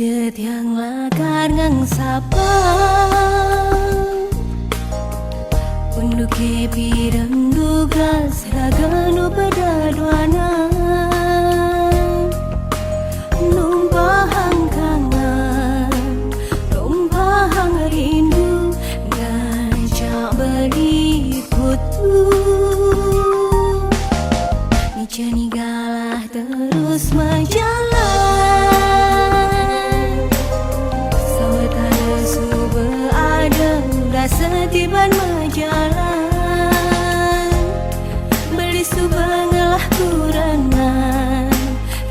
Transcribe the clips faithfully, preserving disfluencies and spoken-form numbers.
Tiang lakar ngang sapa, unduke pidang dugal seraga nu pada duana. Numpahang kangen, numpahang rindu, ngajak beli putu. Ni jani galah terus majalan. Sawetara suba ada dasetiban majalan. Beli suba ngelah kurenan.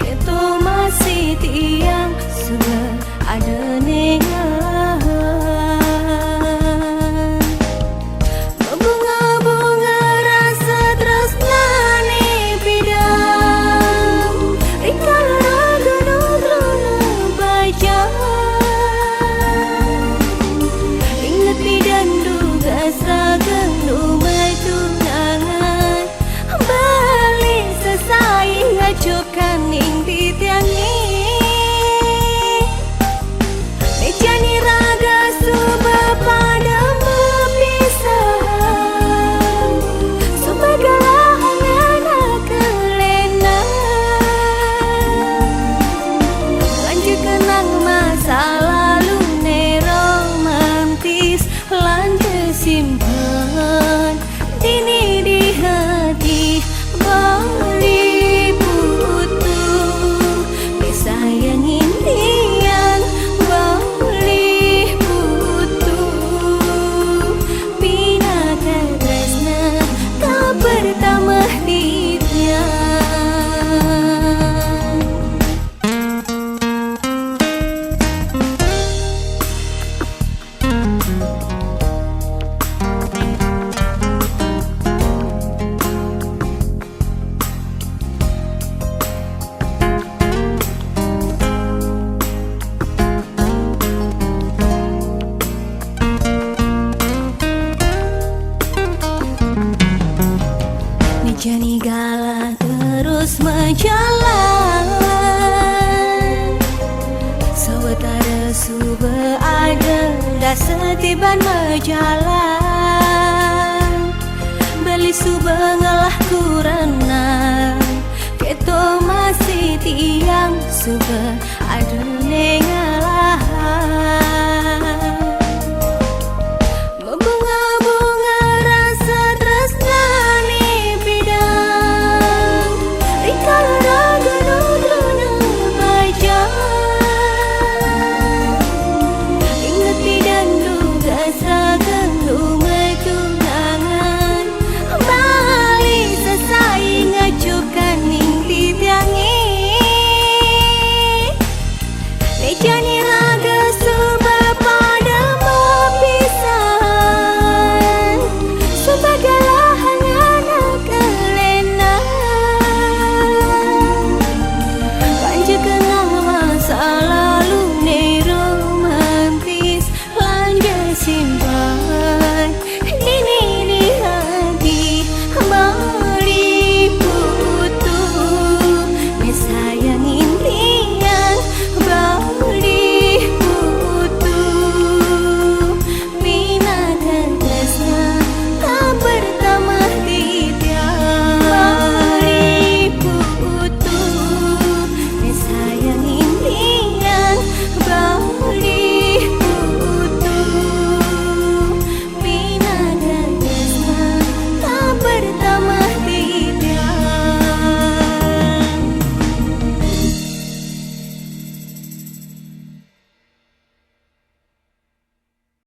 Keto masih tiang suba ada nengah. Bunga-bunga rasa tresnane pidang, ring kala raga nu truna bajang. Inget pidang dugas raga nu matunangan, beli sesai ngajukan ning titiange. Ni jani raga suba pada mapisahan, suba galah angan kalena. Lanjut kenang masa lalune romantis, lanjut simpen dini di hati. Beli putu, pisayangin tiang. Beli putu, pinaka tresna ka pertama di tiang. Ni jani galah terus majalan. Sawetara suba ada dasetiban majalan. Beli suba ngelah kurenan. Keto masih tiang suba ada nengah. Bunga-bunga rasa tresnane pidang, ring kala raga nu truna bajang. Inget pidang dugas raga nu matunangan, beli sesai ngajukan ning titiange. Ni jani